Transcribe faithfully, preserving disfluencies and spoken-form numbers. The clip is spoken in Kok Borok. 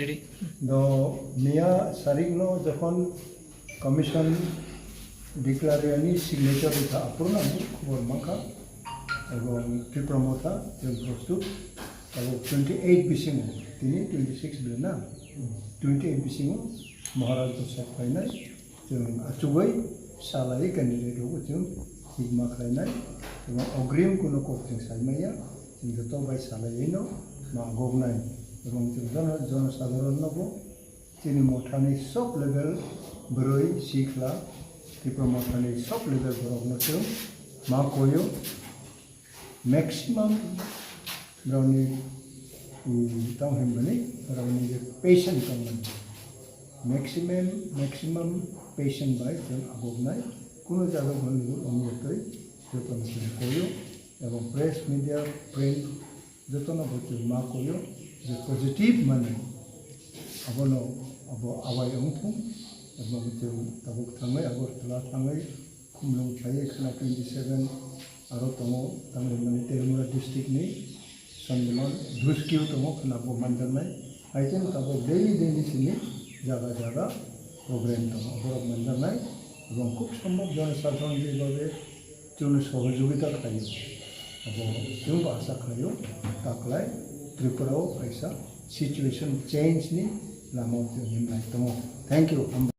Do miya sarik no jokhon commission declare ani signature rikha, aphuru no ang khobor mankha. Ebo Tipra Motha, chwng prostut. Abo twenty eight bisingo, tini twenty six bela na? Twenty eight bisingo Maharaj to sep khlainai. Chwng achugwi salai candidate rokbo chwng hikma khlainai. Ebo ogrim kuno kok chwng saimaya. Chwng joto bai salaiwi no ma goknai. Ebo chwng jono, jono sadharon no bo chini mothani sob level bwrwi sikla, Tipra Mothani sob level borokno chwng ma koyo. Maximum borokni, mm, tong hwnmani, borokni je patient tongmani. Maximum, maximum patient bai chwng aboknai. Kuno jaga hwnwi ongya twi jotono chwng koyo. Ebo press, media, print, jotono bo chwng ma koyo je positive mani abono abo awai wngthung, abo chwng tabuk thangwi Agartala thangwi khumlung khlaiwi khna twenty seven aro tongo, tamni mani Terimura district ni Sonmilan Dhuskio tongo, khna bo manjaknai. Hai khe tabuk daily daily sini jaga jaga program tongo, borok manjaknai. Abo khub sombhob jono sadharon je bhabe chwngno sohojogita khlaio. Abo chwngbo asa khlaio, taklai Tripura o kaisa situation change ni lama o chwng himlai tongo. Thank you.